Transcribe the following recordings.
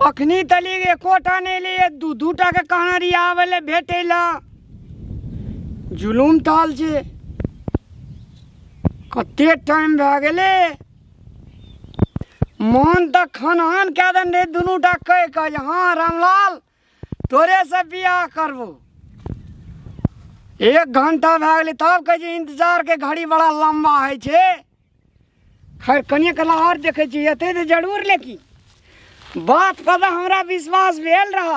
अखनी तली एकोटा नहि एलैए, दू दू टा के कहने रहियै आबै लए भेटै लए। जुलूम ताल छै, कते टाइम भए गेलै। मोन तऽ खनहन कए देने रहै दुनू टा कहि कऽ जे हँ रामलाल तोरे से बियाह करबो। 1 घंटा भए गेलै तब कहै छै इंतजार के घड़ी बड़ा लम्बा होइ छै। खैर कनिए कला आओर देखै छियै, एतै तऽ जरूर, लेकिन बात पर तऽ हमरा विश्वास भेल रह,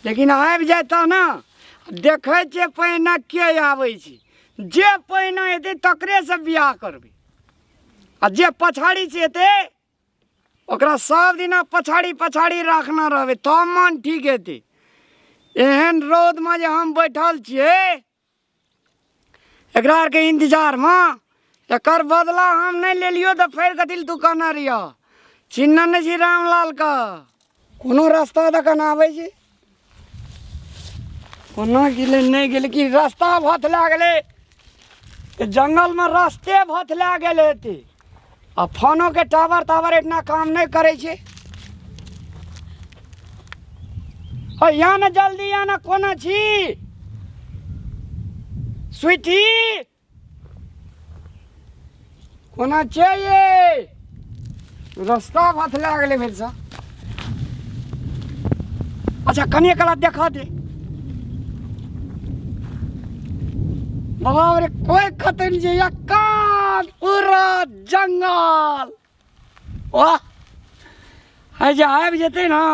लेकिन आबि जाय तऽ ने। देखै छियै पहिने के आबै छै, जे पहिने एतै तकरे से बियाह करबै, आ जे पछाड़ी से एतै ओकरा सब दिना पछाड़ी पछाड़ी राखना रहबै, तब मन ठीक हेतै। एहन रौदमे जे हम बैठल छियै एकरा आरके इंतजारमे, एकर बदला हम नहि लेलियो तऽ फेर कथी लए तू कहने रहियो? चिन्ह नहि छी रामलालके? कोनो रास्ता दऽ कऽ आबै छै, कोना गेलै नहि गेलै, कि रास्ता भथला गेलै? तऽ जंगलमे रास्ते भथला गेल हेतै, आ फोनोके टावर तावर एतना काम नहि करै छै। यहाँ ने जल्दी यहाँ ने, कोना छी स्वीटी? कोना छै ये? रास्ता भथला गेलै फेरसँ। अच्छा कनिए कला देखा दे। बाप रे, कोई खतम जे एकांत पूरा जंगल। वाह, है जे आबि जेतै ने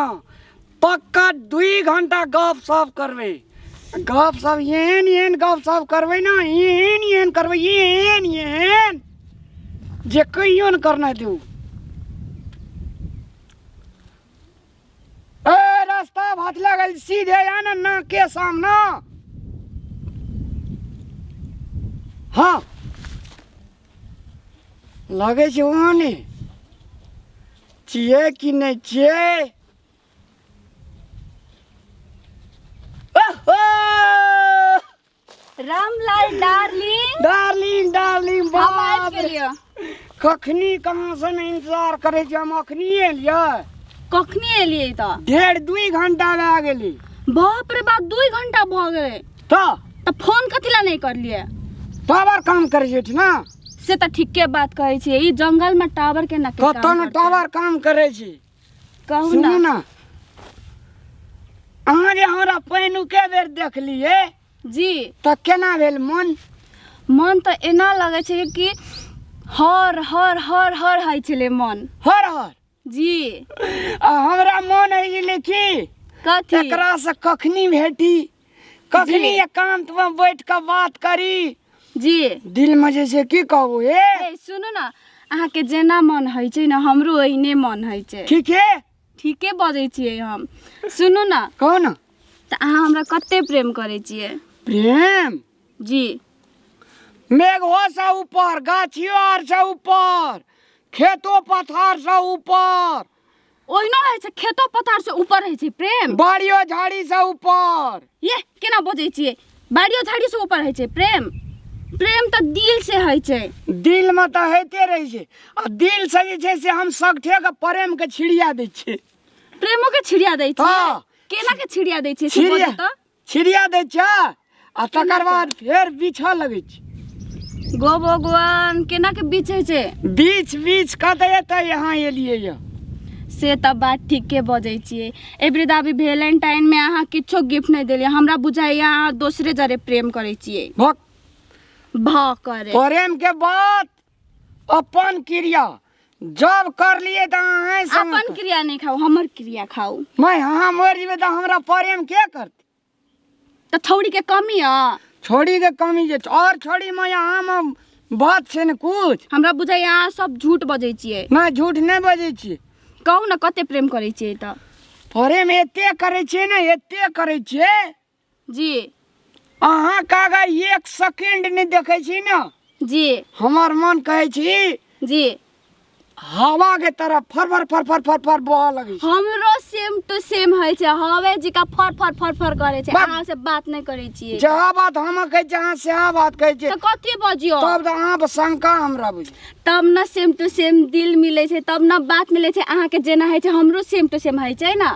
पक्का 2 घंटा गप सप करबै। गप सप एहन एहन गप सप करबै ने, एहन एहन करबै, एहन एहन जे कहियो ने करना दू। ए रास्ता भात लागल, सीधे आ ना, ना के सामना। हाँ लगै छै ओहने छियै कि नहि छियै? ओहो! रामलाल डार्लिंग, डार्लिंग डार्लिंग, हम आबि बाप रे। गेलियै। कखनी कहाँ से ने इंतजार करै छी हम, अखनी एलियै। कखनी एलियै तऽ? 1.5-2 घंटा भए गेली। बाप रे बाप, 2 घंटा भऽ गेलै? तऽ तऽ फोन कथी लए नहि करलियै? टावर काम करै छै ने। से तऽ ठीके बात कहै छियै, ई जंगल में टावर केना के काम कतऽ ने करतै? टावर काम करै छै। कहू सुनू ने। ने, अहाँ जे हमरा पहिलुके बेर देखलियै जी, तऽ केना भेल मन? मन तऽ एना लगै छै कि हर हर हर हर होइ छलै मन। हर हर? जी। आ हमरा मन होइ छलै कि कथी? एकरा से कखनी भेटी, कखनी जी। एकांत में बैठ कऽ बात करी। जी। दिल में जे छै की कहू हे। ए सुनू ने, अहाँके जेना मन होइ छै ने, हमरो ओहिने मन होइ छै। ठीक है। ठीके बजै छियै हम। सुनू ने। कहू ने। तऽ अहाँ हमरा कते प्रेम करै छियै? प्रेम? जी। मेघो से ऊपर, गाछियो आर से ऊपर, खेतो पथार से ऊपर। ओहिनो होइ छै? खेतो पथार से ऊपर होइ छै प्रेम? बाड़ियो झाड़ी से ऊपर। ये केना बजै छियै? बाड़ियो झाड़ी से ऊपर होइ छै प्रेम? प्रेम तऽ दिल से होइ छै। दिल में तऽ होइते रहै छै, आ दिल से जे छै से हम सगठे के प्रेम के छिड़िया दै छियै। प्रेमो के छिड़िया दै छियै? हाँ। केना के छिड़िया दै छियै से छिड़िया बजू तऽ। छिड़िया दै छियै आ तकर बाद फेर बिछऽ लगै छै। गो भगवान, केना के बिछै छै? बीछ बीछ कऽ तऽ एतऽ यहाँ एलियै यऽ। से तऽ बात ठीके बजै छियै। एबरी दाबी वेलेंटाइन में अहाँ किछो गिफ्ट नहि देलियै हमरा, बुझाइया अहाँ दोसरे जरे प्रेम करै छियै। भक। भ करे। प्रेम के बात अपन क्रिया जब कर लिए तऽ अहाँ संग। अपन क्रिया नहि खाउ, हमर क्रिया खाउ। मैं अहाँ मरि जेबै तऽ हमरा प्रेम के करतै? तऽ छौड़ी के कमी यऽ? छोड़ी के कमी जे और छोड़ी में अहाँ में बात छै ने कुछ। हमरा बुझाइया अहाँ सब झूठ बजै छियै। नहि, झूठ नहि बजै छियै। कहू ने, कते प्रेम करै छियै तऽ? प्रेम एते करै छियै ने, एते करै छियै। जी। अहाँ के अगर 1 सेकेंड नहि देखै छी ने, जी, हमर मन कहै छी, जी, हवा के तरह फर फर फर फर फर फर बहऽ लगै छै। हमरो सेम टू सेम होइ छै, हवे जिका फर फर फर फर करै छै। बा- अहाँ से बात नहि करै छियै। जहाँ बात हम कहै छियै अहाँ सएह बात कहै छियै। तऽ कथी बजियौ? तब तऽ अहाँ पर शंका हमरा बुझ। तब न सेम टू सेम दिल मिलै छै, तब न बात मिलै छै। अहाँके जेना होइ छै हमरो सेम टू सेम होइ छै ने।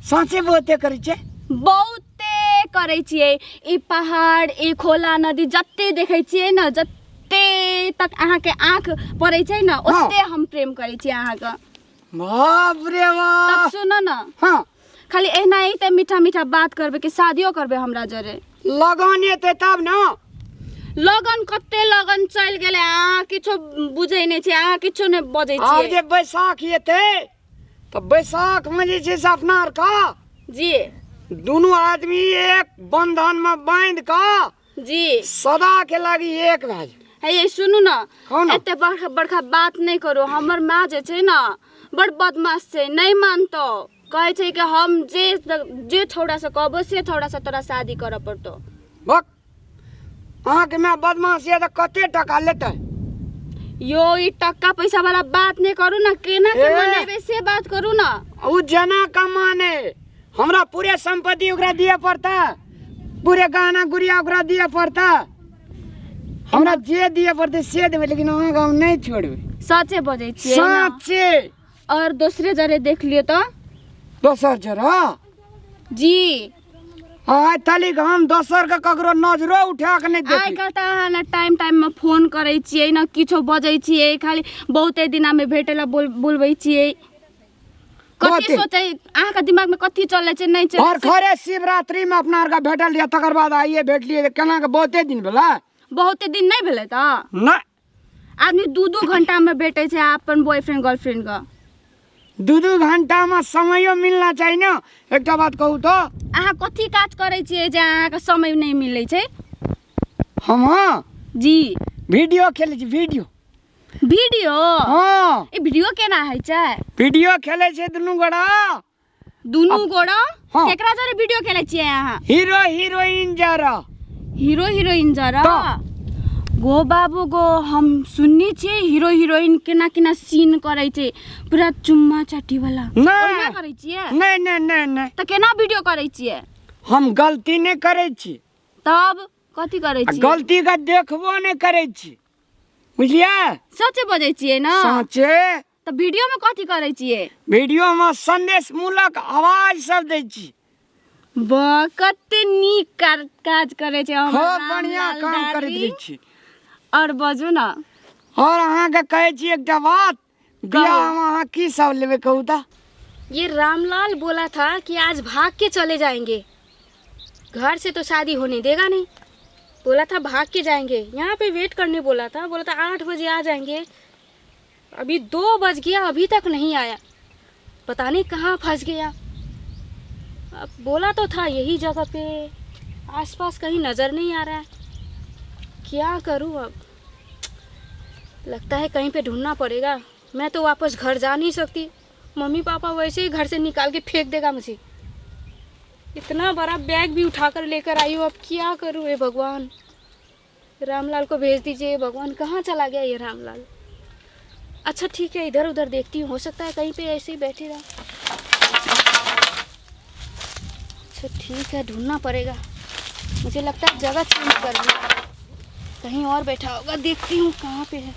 साँचे बहुते करै छै। बहुते करै छियै। ई पहाड़, ई खोला, नदी जते देखै छियै ने, जते तक अहाँके आँख पड़ै छै ने, ओते हम प्रेम करै छियै अहाँके। बाप रे तब बाप। सुन न। हाँ। खाली एना ही तऽ मीठा मीठा बात करबै कि शादियो करबै हमरा जरे? लगन एतै तब ने। लगन कते लगन चलि गेलै, अहाँ किछो बुझै नहि छियै, अहाँ किछो नहि बजै आब छियै। जे बैसाख एतै तऽ बैसाखमे जे छै से अपना आरके जी दुनू आदमी एक बंधनमे बांधि कऽ जी सदा के लागी एक भए जेबै। हे ये सुनू न। कहू ने। एते बड़का बड़का बात नहि करू। हमर माँ जे छै ने बड़ बदमाश छै, नहि मानतौ। कहै छै कि हम जे जे छौड़ासँ कहबो से छौड़ासँ तोरा शादी करऽ पड़तौ। बक, अहाँके माय बदमाश यऽ तऽ कते टका लेतै? यो ई टका पैसा वाला बात नहि करू ने, केना के ए। मनेबै से बात करू ने। ओ जेना कमाने हमरा पूरे संपत्ति ओकरा दिअ पड़तै, पूरे गहना गुड़िया ओकरा दिअ पड़तै, हमरा जे दिअ पड़तै से देबै, लेकिन अहाँके हम नहि छोड़बै। सचे बजै छियै ने? साँचे। और दोसरे जरे देख लियौ तऽ। दोसर जरा? जी। आइ तलिक हम दोसर के ककरो नजरो उठा के नहि आइ देखली। काल्हि तऽ अहाँ ने टाइम टाइममे फोन करै छियै ने किछो बजै छियै, खाली बहुते दिनामे भेटै लए बोल बोलबै छियै। कथी बहुते। सोचै अहाँके दिमागमे कथी चलै छै नहि चलै छै? भरखरे शिवरात्रि में अपना आरके भेटल रहियै, तकर बाद आइए भेटलियै तऽ केना के बहुते दिन भेलै? बहुते दिन नहि भेलै तऽ। नहि। आदमी 2-2 घंटामे भेटै छै अपन बॉयफ्रेंड गर्लफ्रेंडके। 2-2 घंटामे समयो मिलना चाही ने। एकटा बात कहू तऽ। अहाँ कथी काज करै छियै जे अहाँके समय नहि मिलै छै? हम? हाँ। जी। वीडियो खेलै छी, वीडियो। वीडियो? हाँ। ई वीडियो केना होइ छै? वीडियो खेलै छै दुनू गोड़ा। दुनू गोड़ा? हाँ। केकरा जरे वीडियो खेलै छियै अहाँ? हीरो हीरोइन जरा। हीरो हीरोइन जरा? तऽ। गो बाबू गो, हम सुनने छियै हीरो हीरोइन केना केना सीन करै छै, पूरा चुम्मा चाटी वाला। नहि। ओहिना करै छियै? नहि नहि नहि नहि। तऽ केना वीडियो करै छियै? हम गलती नहि करै छी। तब कथी करै आ छियै? गलती के देखबो नहि करै छी, बुझलियै? सचे बजै छियै ने? साँचे। तऽ वीडियो में कथी करै छियै? वीडियो में संदेश मूलक आवाज सब दै छी। वाह, कते नीक काज करै छै हमर खूब रामलाल बढ़िया काम करैत डार्लिंग। रहै छी। और बजू ने। और अहाँके कहै छी एकटा बात, बियाह में अहाँ की सब लेबै कहू तऽ? ये रामलाल बोला था कि आज भाग के चले जाएंगे घर से, तो शादी होने देगा नहीं। बोला था भाग के जाएंगे, यहाँ पे वेट करने बोला था। बोला था 8 बजे आ जाएंगे, अभी 2 बज गया, अभी तक नहीं आया। पता नहीं कहाँ फंस गया। अब बोला तो था यही जगह पे, आसपास कहीं नज़र नहीं आ रहा है। क्या करूँ अब? लगता है कहीं पे ढूंढना पड़ेगा। मैं तो वापस घर जा नहीं सकती, मम्मी पापा वैसे ही घर से निकाल के फेंक देगा मुझे। इतना बड़ा बैग भी उठा कर लेकर आई हूँ, अब क्या करूँ? हे भगवान, रामलाल को भेज दीजिए। भगवान, कहाँ चला गया ये रामलाल? अच्छा ठीक है, इधर उधर देखती हूँ, हो सकता है कहीं पे ऐसे ही बैठे रहा। अच्छा ठीक है, ढूंढना पड़ेगा। मुझे लगता है जगह चेंज कर ली, कहीं और बैठा होगा। देखती हूँ कहाँ पे है।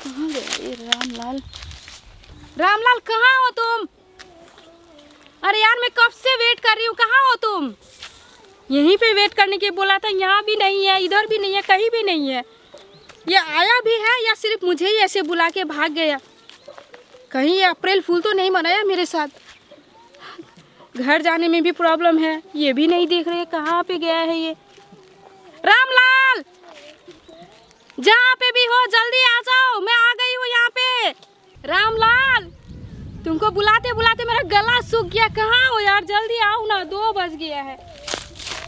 कहाँ गया ये रामलाल? रामलाल कहाँ हो तुम? अरे यार, मैं कब से वेट कर रही हूँ, कहाँ हो तुम? यहीं पे वेट करने के बोला था, यहाँ भी नहीं है, इधर भी नहीं है, कहीं भी नहीं है। ये आया भी है या सिर्फ मुझे ही ऐसे बुला के भाग गया? कहीं ये अप्रैल फूल तो नहीं मनाया मेरे साथ? घर जाने में भी प्रॉब्लम है, ये भी नहीं देख रहे कहाँ पे गया है ये। रामलाल, जहाँ पे भी हो जल्दी आ जाओ, मैं आ गई हूँ यहाँ पे। रामलाल, तुमको बुलाते बुलाते मेरा गला सूख गया। कहाँ हो यार, जल्दी आओ ना, 2 बज गया है।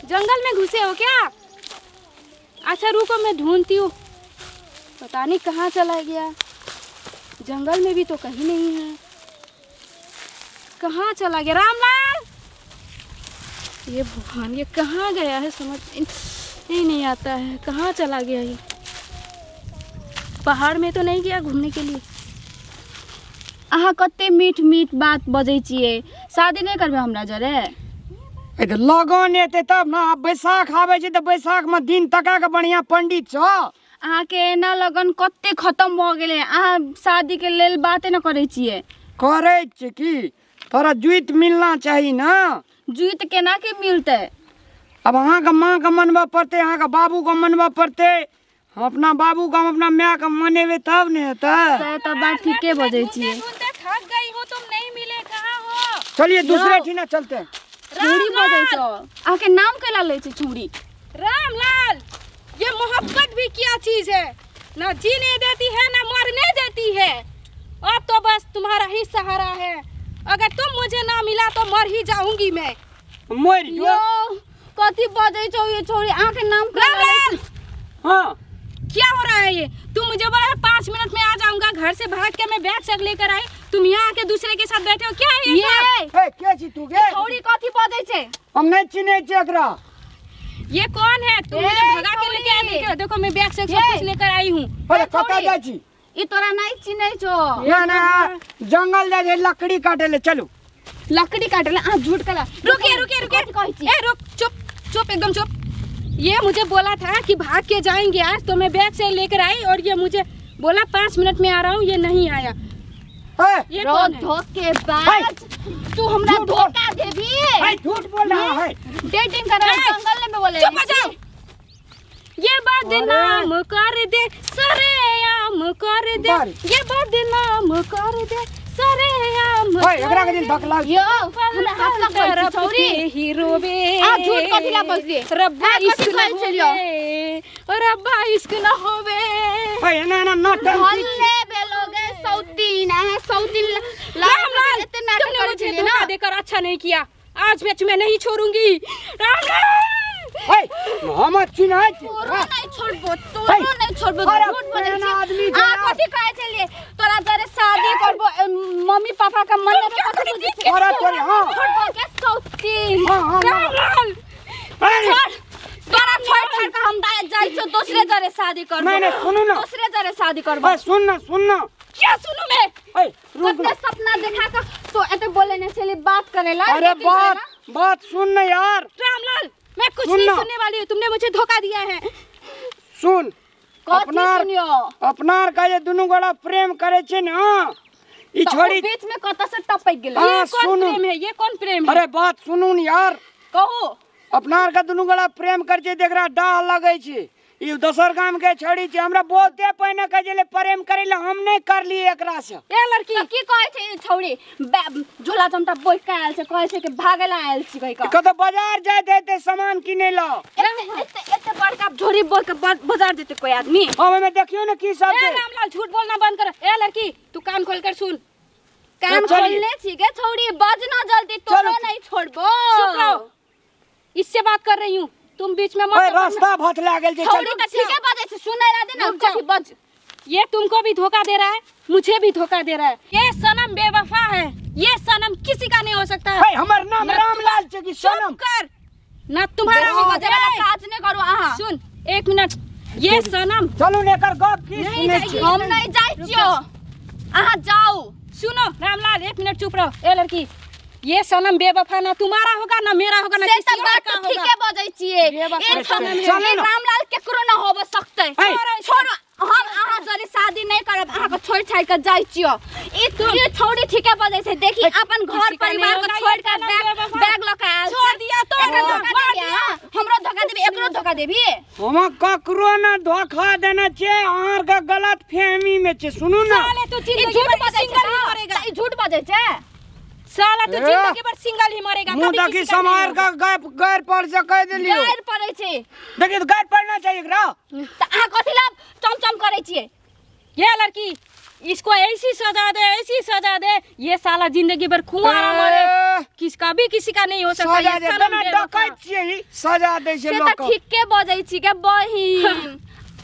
जंगल में घुसे हो क्या? अच्छा रुको, मैं ढूंढती हूँ। पता नहीं कहाँ चला गया, जंगल में भी तो कहीं नहीं है। कहाँ चला गया रामलाल? ये भगवान, ये कहाँ गया है समझ ही नहीं आता है, कहाँ चला गया ये। पहाड़ में तो नहीं गया घूमने के लिए। अहाँ कते मीठ मीठ बात बजै छियै, शादी नहि करबै हमरा जरे? ए तऽ लगन एतै तब ने। आब बैसाख आबै छै तऽ बैसाखमे दिन तका के बढ़िआँ पंडित छौ। अहाँके एना लगन कते खतम भऽ गेलै, अहाँ शादीके लेल बाते नहि करै छियै। करै छियै की, तोरा जुइत मिलना चाही ने। जुइत केना के मिलतै? आब अहाँके माँके मनबऽ पड़तै, अहाँके बाबूके मनबऽ पड़तै। हम अपना बाबूके, हम अपना मायके मनेबै तब ने हेतै। से तऽ बात ठीके बजै छियै। ढूंढते थक गई हूँ, तुम नहीं मिले, कहाँ हो? चलिए दूसरे ठीना चलते हैं। छुरी बजै छौ, अहाँके नाम कैला लै छै छुरी? रामलाल, ये मोहब्बत भी क्या चीज है, ना जीने देती है ना मरने देती है। अब तो बस तुम्हारा ही सहारा है, अगर तुम मुझे ना मिला तो मर ही जाऊंगी मैं। मरि जो। यो कथी बजै छौ ये छौरी, अहाँके नाम कैला लै रामलाल छै? हाँ क्या हो रहा है ये? तुम मुझे बोला है 5 मिनट में आ जाऊंगा, घर से भाग के मैं बैग सब लेकर आई, तुम यहाँ आके दूसरे के साथ बैठे हो, क्या है ये सब? ये ए के छी तू गे? छौरी कथी बजै छै? हम नहीं चिन्है छियै एकरा। ये कौन है? तुम ए, मुझे भगा के लेके आए। छोड़ी। देखो देखो मैं बैग से सब ये। कुछ लेकर आई हूँ। अरे ए, कतऽ छोड़ी। जाइ छी? ई तोरा नहीं चिन्है छौ। ना ना, जंगल जाइ छै लकड़ी काटे ले, चलू। लकड़ी काटले अहाँ झूठ कला। रुकिए रुकिए रुकिए, कथी कहै छी? ए रुक, चुप चुप, एकदम चुप। ये मुझे बोला था कि भाग के जाएंगे आज, तो मैं बैग से लेकर आई और ये मुझे बोला 5 मिनट में आ रहा हूँ, ये नहीं आया। ए ये रो कौन है? धोखेबाज, तू हमरा झूठ बोल। धोखा देबी? ए झूठ बोल रहा है। डेटिंग करे ए, जंगल में बोले। चुप हो जाओ। ये बदनाम कर दे सरेआम कर दे, बारी। ये बदनाम कर दे सरेआम। ओए एकरा के दिन धकला। यो हमरा हाथ लगबै छी छौरी। हीरो बे आ झूठ कथी ला बजलियै? रब्बा आ, कथी इश्क न कहै छलियौ? होवे, रब्बा इश्क न होवे। ए एना एना नाटक। हल्ले बेलोगे सौतीन, अहाँ सौतीन रामलाल, एते नाटक तुमने करै मुझे छलियै धोखा ना। देकर अच्छा नहीं किया, आज मैं तुम्हें नहीं छोड़ूंगी। रामलाल ए हम चिन्है छी। तोरो नहीं छोड़बो, तोरो हे, नहीं छोड़बो, अरे झूठ बोलै एना छी। आदमी छै आ यार। कथी कहै छलियै? तोरा जरे शादी करबो, मम्मी पापा के मन में कथी बुझै छै? तोरा तोरी, हाँ। छोड़बो के सौतीन। हाँ हाँ हाँ। रामलाल अरे छोड़, तोरा छोड़ छोड़ के हम जाइ छियौ दोसरे जरे शादी करबो। नहीं नहीं सुनू ना। दोसरे जरे शादी करबो। ए सुन ना सुन ना। क्या सुनूं मैं? ए रुक कते सपना देखा के तो एते बोले ने छली बात करेला। अरे डेटिंग बात करेला। बात सुन ना यार। रामलाल मैं कुछ सुन नहीं ना। सुनने वाली हूँ, तुमने मुझे धोखा दिया है। सुन कथी अपना सुनियो? अपना का जे दुनू गोड़ा प्रेम करे छै ना, ई तऽ ओ छोड़ी बीच में कतऽ से टपक गेलै? हाँ, ये कौन सुनू। प्रेम है? ये कौन प्रेम है? अरे बात सुनू न यार। कहू। अपना के दुनू गोड़ा प्रेम करे छै, देखरा डाह लगै छै। ई दोसर गाम के छोड़ी छै, हमरा बहुते पहिने कहै छलै प्रेम करे ले, हम नहीं करलियै एकरा से। ए लड़की तऽ की कहै छै ई छौरी? झोला चमटा बोइक के आयल छै, कहै छै कि भागै ला आयल छी कहि कऽ। कतौ बाजार जाइत हेतै सामान किनै ला। एते एते एते बड़का झोरी बोइक के बाजार जेतै कोई आदमी? हम ओहिमे देखियौ ने की सब ए छै। रामलाल झूठ बोलना बंद कर। ए लड़की तू कान खोल कर सुन। कान चलिए। खोलने छी गे छौरी, बजना जल्दी, तोरो चलो। नहीं छोड़बो। चुप रहो, इससे बात कर रही हूँ, तुम बीच में मत। ओए रास्ता भटला गेल छै। छौरी चल। तऽ ठीके बजै छै, सुनै ला दे ना रुक जाओ। कथी बज। ये तुमको भी धोखा दे रहा है, मुझे भी धोखा दे रहा है। ये सनम बेवफा है, ये सनम किसी का नहीं हो सकता है। ए हमर नाम ना रामलाल छै कि चुप सनम? कर ना तुम्हारा बेसी होगा। बजै वाला ए, काज नहि करू अहाँ। सुन 1 मिनट, ये सनम चलू ने एकर गप की नहीं सुनै जाएगी। छी। हम नहीं जाइ छियौ, अहाँ जाउ। सुनो रामलाल 1 मिनट चुप रहो। ए लड़की ये सनम बेवफा ना तुम्हारा होगा ना मेरा होगा ना से किसी तऽ और बात का तऽ होगा। ठीके बजै छियै। बेवफा ई सनम है। ई रामलाल केकरो न होबऽ सकतै। ऐ। छोड़ो, हम अहाँ जरे शादी नहीं करब, अहाँ के छोड़ छाड़ के जाइ छियौ। ई ई छौरी ठीके बजै छै, देखी अपन घर किसी का परिवार नहीं के होगा, छोड़ ये के सनम बैग बेवफा। बैग लऽ के आयल छोड़ छै। दिया, तोड़ एकरा दिया, धोखा मार देबी दिया। अहाँ? हमरो धोखा देबी, एकरो धोखा देबी? हम ककरो न धोखा देने छियै, अहाँ के गलत फहमी में छै। सुनू ना। साले तू ई जिंदगी झूठ भर बजै छै सिंगल ही तऽ? मरेगा। तऽ ई झूठ बजै छै? साला तू ए। जिंदगी भर सिंगल ही मरेगा, मुंह कभी देखी किसी का नहीं समार होगा। का गैर गैर पर से कह देलियो। गारि पड़ै छै। देखिए तो गैर पड़ना चाहिए एकरा। तऽ अहाँ कथी ला चमचम करै छियै? ये लड़की इसको ऐसी सजा दे, ऐसी सजा दे, ये साला जिंदगी भर कुंवारा मरे, ए, किसका भी किसी का नहीं हो सकता। सजा ये दे सनम बिना बेवफा। डकैत छियै ई, सजा दै छै से लोक तऽ के। ठीके बजै छी गे बहिन,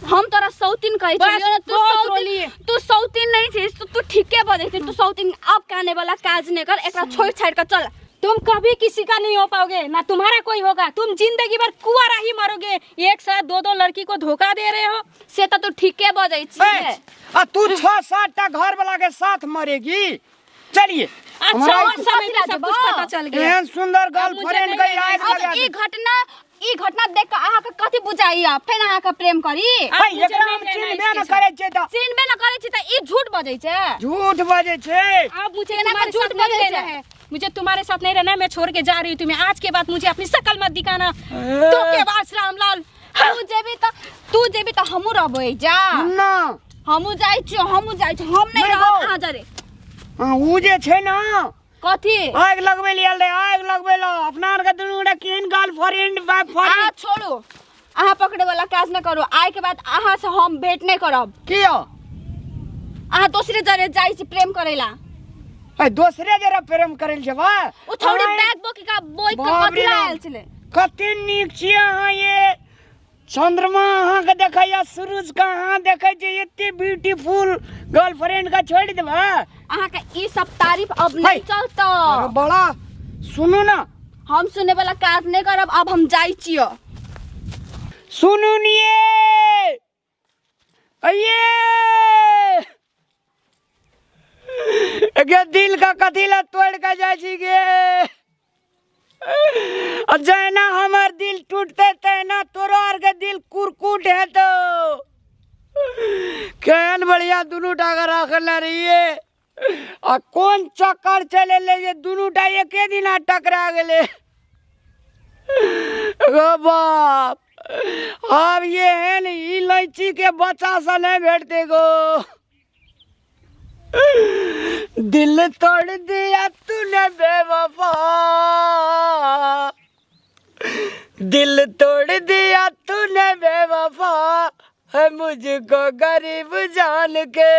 हम तोरा सौतीन कहै बस, छियौ ने, तू बहुत सौतीन रोलिए। तू सौतीन नहीं छिस, तू ठीके बजै छी, तू सौतीन। अब काने वाला काज नहि कर, एकरा छोड़ि छाड़ि के चल। तुम कभी किसी का नहीं हो पाओगे, ना तुम्हारा कोई होगा। तुम जिंदगी भर कुंवारा ही मरोगे। एक साथ दो दो लड़की को धोखा दे रहे हो। से तऽ तू ठीके बजै छियै। ए, आ तू छह सात टा घर वाला के साथ मरेगी। चलिए। अच्छा हमरा और समय पे सब कुछ पता चल गया। एहन सुंदर अब मुझे गर्लफ्रेंड नहीं के रहना आग है। अब लगा ई दे। घटना, ई घटना देख के अहाँके कथी बुझाइया? फेर अहाँके प्रेम करी? अब है, मुझे एकरा नहीं हम रहना चिन्हबे इसके न साथ। करै छियै तऽ चिन्हबे न करै छी तऽ ई झूठ बजै छै। झूठ बजै छै। अब मुझे केना तुम्हारे के झूठ साथ नहीं बोले रहना छै? है, मुझे तुम्हारे साथ नहीं रहना है। मैं छोड़ के जा रही हूँ तुम्हें। आज के बाद मुझे अपनी शक्ल मत दिखाना। धोखेबाज रामलाल। तू जेबी तऽ, तू जेबी तऽ हमहूँ रहबै जा। ना। हमहूँ जाइ छियौ, हमहूँ जाइ छियौ, हम नहि नहि रहब गौ। अहाँ जरे। हाँ, उ जे छै ने। कथी? आगि लगबै लए आयल रहै, आगि लगबै लए। अपना आरके दुनू गोटा केहन गर्लफ्रेंड बॉयफ्रेंड। अहाँ छोड़ू, अहाँ पकड़े वाला काज नहि करू। आइ के बाद अहाँ से हम भेंट नहि करब। किया? अहाँ दोसरे जरे जाइ छी प्रेम करै ला। ए, दोसरे जरे प्रेम करै लए जेबै? ओ छौड़ी अहाँ बैग बोकी का बोइक के बाप कथी रे ला बाप। आयल छलै? कते नीक छियै अहाँ। ये चंद्रमा अहाँके देखैया, सूरज के अहाँ देखै छियै। एते ब्यूटीफुल गर्लफ्रेंड के छोड़ि देबै? अहाँके ई सब तारीफ अब है। नहीं चलतो। अरे बड़ा सुनू ना। हम सुने वाला काज नहीं करब, अब हम जाइ छियो। सुनू निये, अये गे, दिल का कथी ला तोड़ के जाइ छी गे? आ जहिना हमर दिल टूटते तहिना तोरो आरके दिल कुरकुट हेतौ। केहन बढ़िया दुनू टा के रखने रहिए आ कोन चक्कर चलि एलै जे दुनू टा एके दिना टकरा गेलै। गो बाप, आब एहन ई लैची के बच्चा से नहि भेटतै गो। दिल तोड़ दिया तूने बेवफा, दिल तोड़ दिया तूने बेवफा है, मुझको गरीब जान के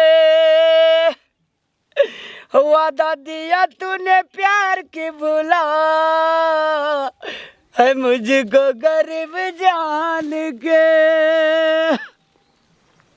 वादा दिया तूने प्यार की भुला है, मुझको गरीब जान के।